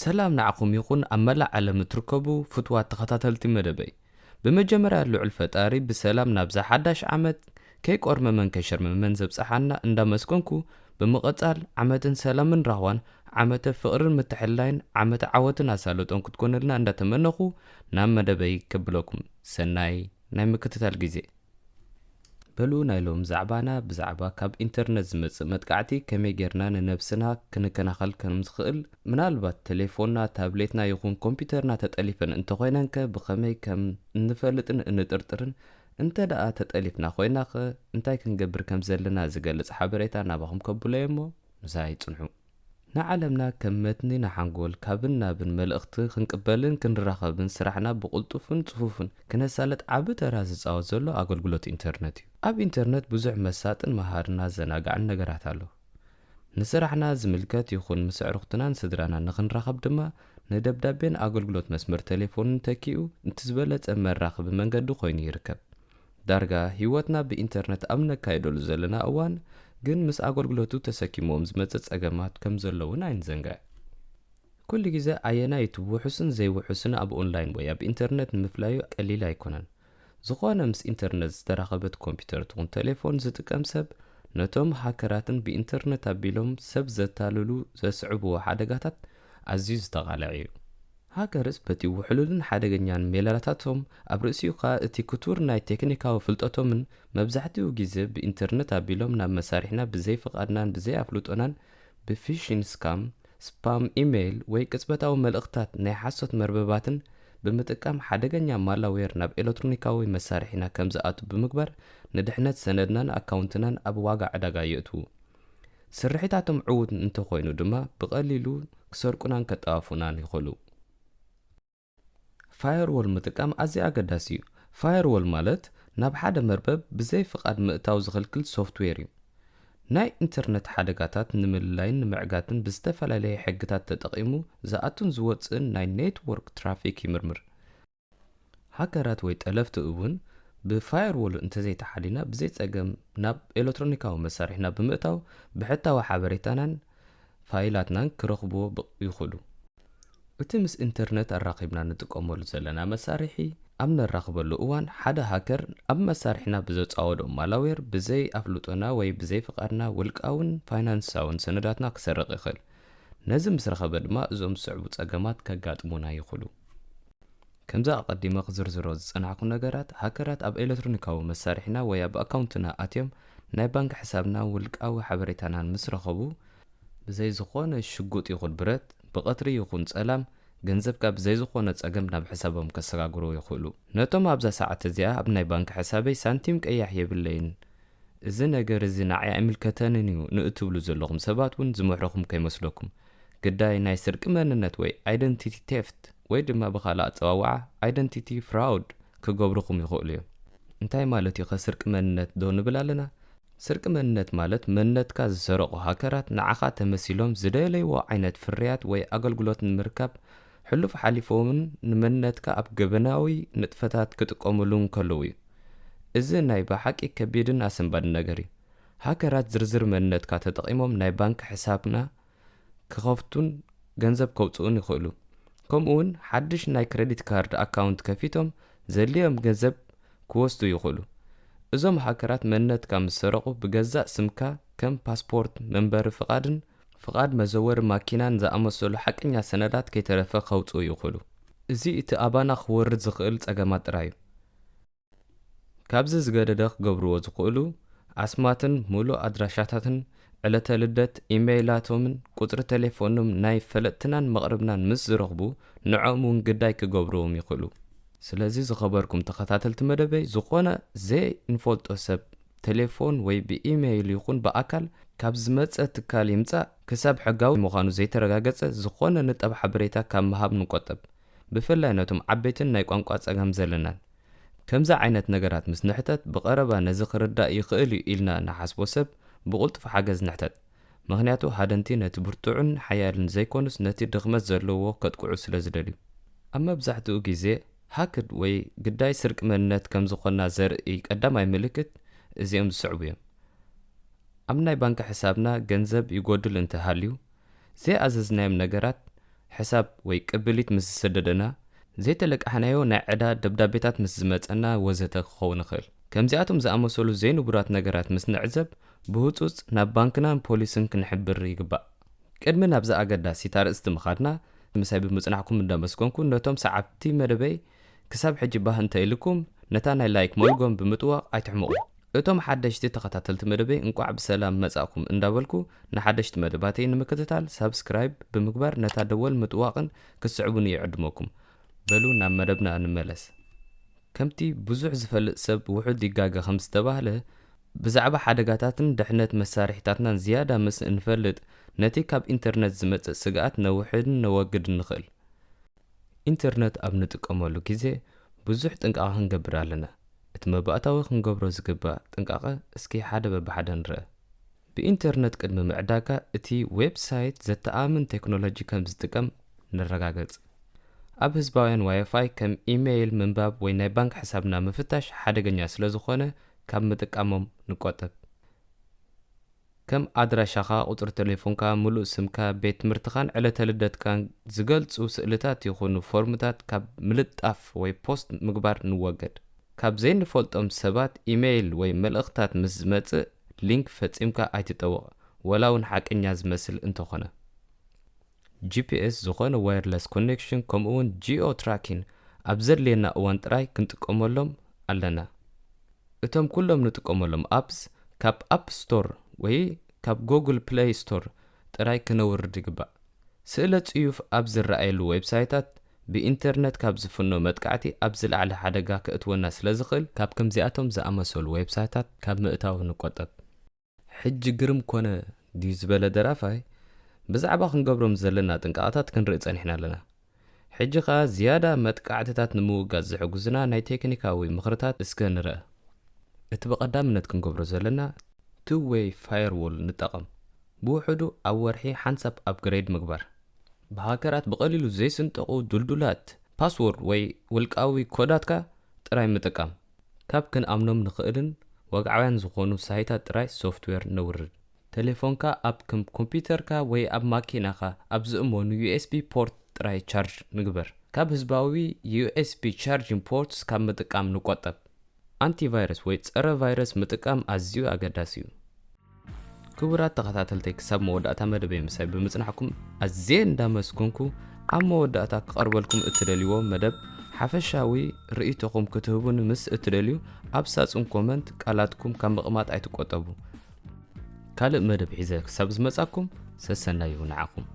ሰላም ንዓኹም ይኹን ኣብ መላእ ዓለም እትርከቡ ፍትዋት ተኸታተልቲ መደበይ። ብመጀመርያ ልዑል ፈጣሪ ብሰላም ናብዛ ሓዳሽ ዓመት ከይቆርመመን ከይሸርመመን ዘብጽሓና እንዳመስገንኩ፣ ብምቕጻል ዓመትን ሰላምን ራህዋን፣ ዓመተ ፍቕርን ምትሕልላይን፣ ዓመተ ዓወትን ኣሳልጦን ክትኮነልና እንዳተመነኹ ናብ መደበይ ከብለኩም ሰናይ ናይ ምክትታል ግዜ። በሉ ናይ ሎም ዛዕባና ብዛዕባ ካብ ኢንተርነት ዝመጽእ መጥቃዕቲ ከመይ ጌርና ንነብስና ክንከናኸል ከም ዝኽእል፣ ምናልባት ቴሌፎንና፣ ታብሌትና ይኹን ኮምፒውተርና ተጠሊፈን እንተኾይነንከ ብኸመይ ከም እንፈልጥን እንጥርጥርን፣ እንተ ደኣ ተጠሊፍና ኮይናኸ እንታይ ክንገብር ከም ዘለና ዝገልጽ ሓበሬታ ናባኹም ከብሎ እየ እሞ ምሳይ ጽንሑ። ንዓለምና ከም መትኒ ንሓንጎል ካብን ናብን መልእኽቲ ክንቅበልን ክንራኸብን ስራሕና ብቕልጡፍን ጽፉፍን ክነሳለጥ ዓቢ ተራ ዝጻወት ዘሎ ኣገልግሎት ኢንተርነት እዩ። ኣብ ኢንተርነት ብዙሕ መሳጥን መሃርን ኣዘናጋዕን ነገራት ኣሎ። ንስራሕና ዝምልከት ይኹን ምስ ኣዕሩኽትናን ስድራናን ንኽንራኸብ ድማ ንደብዳቤን ኣገልግሎት መስመር ቴሌፎንን ተኪኡ እቲ ዝበለጸ መራኽቢ መንገዲ ኮይኑ ይርከብ። ዳርጋ ህይወትና ብኢንተርነት ኣብ ነካይደሉ ዘለና እዋን ግን ምስ ኣገልግሎቱ ተሰኪምዎም ዝመጽእ ጸገማት ከም ዘሎ እውን ኣይንዘንግዕ። ኩሉ ግዜ ኣየናይ እቲ ውሑስን ዘይውሑስን ኣብ ኦንላይን ወይ ኣብ ኢንተርነት ንምፍላዩ ቀሊል ኣይኮነን። ዝኾነ ምስ ኢንተርነት ዝተራኸበት ኮምፒውተር ትኹን ቴሌፎን ዝጥቀም ሰብ ነቶም ሃከራትን ብኢንተርነት ኣቢሎም ሰብ ዘታልሉ ዘስዕብዎ ሓደጋታት ኣዝዩ ዝተቓልዐ እዩ። ሃከርስ በቲ ውሕሉልን ሓደገኛን ሜላታቶም ኣብ ርእሲኡ ከኣ እቲ ክቱር ናይ ቴክኒካዊ ፍልጠቶምን መብዛሕትኡ ግዜ ብኢንተርነት ኣቢሎም ናብ መሳርሒና ብዘይ ፍቓድናን ብዘይ ኣፍልጦናን ብፊሽን ስካም፣ ስፓም ኢሜይል ወይ ቅጽበታዊ መልእኽታት ናይ ሓሶት መርበባትን ብምጥቃም ሓደገኛ ማላዌር ናብ ኤሌክትሮኒካዊ መሳርሒና ከም ዝኣቱ ብምግባር ንድሕነት ሰነድናን ኣካውንትናን ኣብ ዋጋ ዕዳጋ የእትዉ። ስርሒታቶም ዕዉት እንተኾይኑ ድማ ብቐሊሉ ክሰርቁናን ከጠፋፍኡናን ይኽእሉ። ፋየርዎል ምጥቃም ኣዝዩ ኣገዳሲ እዩ። ፋየርዎል ማለት ናብ ሓደ መርበብ ብዘይ ፍቓድ ምእታው ዝኽልክል ሶፍትዌር እዩ። ናይ ኢንተርነት ሓደጋታት ንምልላይን ንምዕጋትን ብዝተፈላለየ ሕግታት ተጠቒሙ ዝኣቱን ዝወጽእን ናይ ኔትወርክ ትራፊክ ይምርምር። ሃከራት ወይ ጠለፍቲ እውን ብፋየርዎል እንተዘይተሓሊና ብዘይ ጸገም ናብ ኤሌክትሮኒካዊ መሳርሒና ብምእታው ብሕታዊ ሓበሬታናን ፋይላትናን ክረኽብዎ ብቕ-፣ ይኽእሉ። እቲ ምስ ኢንተርነት ኣራኺብና ንጥቀመሉ ዘለና መሳርሒ ኣብ ነራኽበሉ እዋን ሓደ ሃከር ኣብ መሳርሒና ብዘጻወዶ ማላዌር ብዘይ ኣፍልጦና ወይ ብዘይ ፍቓድና ውልቃውን ፋይናንሳውን ሰነዳትና ክሰርቕ ይኽእል። ነዚ ምስ ረኸበ ድማ እዞም ዝስዕቡ ጸገማት ከጋጥሙና ይኽእሉ። ከምዚ ኣቐዲመ ክዝርዝሮ ዝጸናሕኩ ነገራት፣ ሃከራት ኣብ ኤሌክትሮኒካዊ መሳርሒና ወይ ኣብ ኣካውንትና ኣትዮም ናይ ባንክ ሕሳብናን ውልቃዊ ሓበሬታናን ምስ ረኸቡ፣ ብዘይ ዝኾነ ሽጉጥ ይኹን ብረት፣ ብቐትሪ ይኹን ጸላም፣ ገንዘብካ ብዘይ ዝኾነ ጸገም ናብ ሕሳቦም ከሰጋግሩ ይኽእሉ። ነቶም ኣብዛ ሰዓት እዚኣ ኣብ ናይ ባንክ ሕሳበይ ሳንቲም ቀያሕ የብለይን፣ እዚ ነገር እዚ ንዓይ ኣይምልከተንን እዩ ንእትብሉ ዘለኹም ሰባት እውን ዝምሕርኹም ከይመስለኩም። ግዳይ ናይ ስርቂ መንነት ወይ ኣይደንቲቲ ቴፍት ወይ ድማ ብኻልእ ኣጸዋውዓ ኣይደንቲቲ ፍራውድ ክገብሩኹም ይኽእሉ እዮም። እንታይ ማለት እዩ ከ ስርቂ መንነት ዶ ንብል ኣለና? ስርቂ መንነት ማለት መንነትካ ዝሰረቑ ሃከራት ንዓኻ ተመሲሎም ዝደለይዎ ዓይነት ፍርያት ወይ ኣገልግሎት ንምርካብ ሕሉፍ ሓሊፎምን ንመንነትካ ኣብ ገበናዊ ንጥፈታት ክጥቀሙሉ እንከለዉ እዩ። እዚ ናይ ብሓቂ ከቢድን ኣሰንባድን ነገር እዩ። ሃከራት ዝርዝር መንነትካ ተጠቒሞም ናይ ባንክ ሕሳብና ክኸፍቱን ገንዘብ ከውጽኡን ይኽእሉ። ከምኡ እውን ሓድሽ ናይ ክረዲት ካርድ ኣካውንት ከፊቶም ዘድልዮም ገንዘብ ክወስዱ ይኽእሉ። እዞም ሃከራት መንነትካ ምስ ሰረቑ ብገዛእ ስምካ ከም ፓስፖርት፣ መንበሪ ፍቓድን ፍቓድ መዘወሪ ማኪናን ዝኣመሰሉ ሓቀኛ ሰነዳት ከይተረፈ ከውጽኡ ይኽእሉ። እዚ እቲ ኣባና ክወርድ ዝኽእል ጸገማት ጥራይ እዩ። ካብዚ ዝገደደ ክገብርዎ ዝኽእሉ ኣስማትን ምሉእ ኣድራሻታትን ዕለተ ልደት ኢሜይላቶምን ቁጽሪ ቴሌፎኖም ናይ ፈለጥትናን መቕርብናን ምስ ዝረኽቡ ንዕኦም እውን ግዳይ ክገብርዎም ይኽእሉ። ስለዚ ዝኸበርኩም ተኸታተልቲ መደበይ ዝኾነ ዘይንፈልጦ ሰብ ቴሌፎን ወይ ብኢሜይል ይኹን ብኣካል ካብ ዝመጸ ትካል ይምጻእ ክሳብ ሕጋዊ ምዃኑ ዘይተረጋገጸ ዝኾነ ንጣብ ሓበሬታ ካብ ምሃብ ንቆጠብ። ብፍላይ ነቶም ዓበይትን ናይ ቋንቋ ጸገም ዘለናን። ከምዚ ዓይነት ነገራት ምስ ንሕተት ብቐረባ ነዚ ክርዳእ ይኽእል እዩ ኢልና ንሓስቦ ሰብ ብቕልጡፍ ሓገዝ ንሕተት። ምኽንያቱ ሃደንቲ ነቲ ብርቱዕን ሓያልን ዘይኮኑስ ነቲ ድኽመት ዘለዎ ከጥቅዑ ስለ ዝደልዩ። ኣብ መብዛሕትኡ ግዜ ሃክድ ወይ ግዳይ ስርቂ መንነት ከም ዝኾንና ዘርኢ ቀዳማይ ምልክት እዚኦም ዝስዕቡ እዮም። ኣብ ናይ ባንክ ሕሳብና ገንዘብ ይጎድል እንተሃልዩ፣ ዘይኣዘዝናዮም ነገራት ሕሳብ ወይ ቅብሊት ምስ ዝሰደደና፣ ዘይተለቃሕናዮ ናይ ዕዳ ደብዳቤታት ምስ ዝመጸና ወዘተ ክኸውን ይኽእል። ከምዚኣቶም ዝኣመሰሉ ዘይንቡራት ነገራት ምስ ንዕዘብ፣ ብህጹጽ ናብ ባንክናን ፖሊስን ክንሕብር ይግባእ። ቅድሚ ናብዛ ኣገዳሲት ኣርእስቲ ምኻድና፣ ምሳይ ብምጽናሕኩም እንዳመስገንኩ፣ ነቶም ሰዓብቲ መደበይ ክሳብ ሕጂ ባህ እንተ ኢልኩም፣ ነታ ናይ ላይክ መልጎም ብምጥዋቕ ኣይትሕምቑ። እቶም ሓደሽቲ ተኸታተልቲ መደበይ እንቋዕ ብሰላም መጻእኩም እንዳበልኩ፣ ንሓደሽቲ መደባተይ ንምክትታል ሳብስክራይብ ብምግባር ነታ ደወል ምጥዋቕን ክትስዕቡኒ ይዕድመኩም። በሉ ናብ መደብና ንመለስ። ከምቲ ብዙሕ ዝፈልጥ ሰብ ውሑድ ይጋገ ከም ዝተባህለ፣ ብዛዕባ ሓደጋታትን ድሕነት መሳርሒታትናን ዝያዳ ምስ እንፈልጥ፣ ነቲ ካብ ኢንተርነት ዝመጽእ ስግኣት ነውሕድን ነወግድን ንኽእል። ኢንተርነት ኣብ ንጥቀመሉ ግዜ ብዙሕ ጥንቃቐ ክንገብር ኣለና። እቲ መባእታዊ ክንገብሮ ዝግባእ ጥንቃቐ እስኪ ሓደ በብሓደ ንርአ። ብኢንተርነት ቅድሚ ምዕዳጋ እቲ ዌብሳይት ዘተኣምን ቴክኖሎጂ ከም ዝጥቀም ንረጋገጽ። ኣብ ህዝባውያን ዋይፋይ ከም ኢሜይል ምንባብ ወይ ናይ ባንክ ሕሳብና ምፍታሽ ሓደገኛ ስለ ዝኾነ ካብ ምጥቃሞም ንቆጠብ። ከም ኣድራሻኻ፣ ቁጽሪ ቴሌፎንካ፣ ምሉእ ስምካ፣ ቤት ትምህርትኻን ዕለተ ልደትካን ዝገልጹ ስእልታት ይኹኑ ፎርምታት ካብ ምልጣፍ ወይ ፖስት ምግባር ንወገድ። ካብ ዘይንፈልጦም ሰባት ኢሜይል ወይ መልእኽታት ምስ ዝመጽእ ሊንክ ፈጺምካ ኣይትጠውቕ፣ ወላ እውን ሓቀኛ ዝመስል እንተኾነ። ጂፒኤስ፣ ዝኾነ ዋየርለስ ኮኔክሽን፣ ከምኡ እውን ጂኦ ትራኪን ኣብ ዘድልየና እዋን ጥራይ ክንጥቀመሎም ኣለና። እቶም ኩሎም ንጥቀመሎም ኣፕስ ካብ ኣፕ ስቶር ወይ ካብ ጉግል ፕለይ ስቶር ጥራይ ክነውርድ ይግባእ። ስእለ ጽዩፍ ኣብ ዝረኣየሉ ዌብሳይታት ብኢንተርነት ካብ ዝፍኖ መጥቃዕቲ ኣብ ዝለዓለ ሓደጋ ከእትወና ስለ ዝኽእል፣ ካብ ከምዚኣቶም ዝኣመሰሉ ዌብሳይታት ካብ ምእታው ንቆጠብ። ሕጂ ግርም ኮነ ድዩ ዝበለ ደራፋይ፣ ብዛዕባ ክንገብሮም ዘለና ጥንቃቐታት ክንርኢ ጸኒሕና ኣለና። ሕጂ ኸኣ ዝያዳ መጥቃዕትታት ንምውጋድ ዝሕግዙና ናይ ቴክኒካዊ ምኽርታት እስከ ንርአ። እቲ ብቐዳምነት ክንገብሮ ዘለና ቱ ዌይ ፋየርዎል ንጠቐም። ብውሕዱ ኣብ ወርሒ ሓንሳብ ኣፕግሬድ ምግባር። ብሃከራት ብቐሊሉ ዘይስንጠቑ ድልዱላት ፓስዎርድ ወይ ውልቃዊ ኮዳትካ ጥራይ ምጥቃም። ካብ ክንኣምኖም ንኽእልን ወግዓውያን ዝኾኑ ሳይታት ጥራይ ሶፍትዌር ነውርድ። ቴሌፎንካ ኣብ ከም ኮምፒውተርካ ወይ ኣብ ማኪናኻ ኣብ ዝእመኑ ዩኤስቢ ፖርት ጥራይ ቻርጅ ንግበር። ካብ ህዝባዊ ዩኤስቢ ቻርጂንግ ፖርትስ ካብ ምጥቃም ንቆጠብ። ኣንቲቫይረስ ወይ ጸረ ቫይረስ ምጥቃም ኣዝዩ ኣገዳሲ እዩ። ክቡራት ተኸታተልተይ፣ ክሳብ መወዳእታ መደበይ ምሳይ ብምጽናሕኩም ኣዝየ እንዳመስገንኩ፣ ኣብ መወዳእታ ክቐርበልኩም እትደልይዎ መደብ ሓፈሻዊ ርእይቶኹም ክትህቡኒ ምስ እትደልዩ፣ ኣብ ሳጹን ኮመንት ቃላትኩም ካብ ምቕማጥ ኣይትቆጠቡ። ካልእ መደብ ሒዘ ክሳብ ዝመጻኩም፣ ሰሰናዩ ንዓኹም።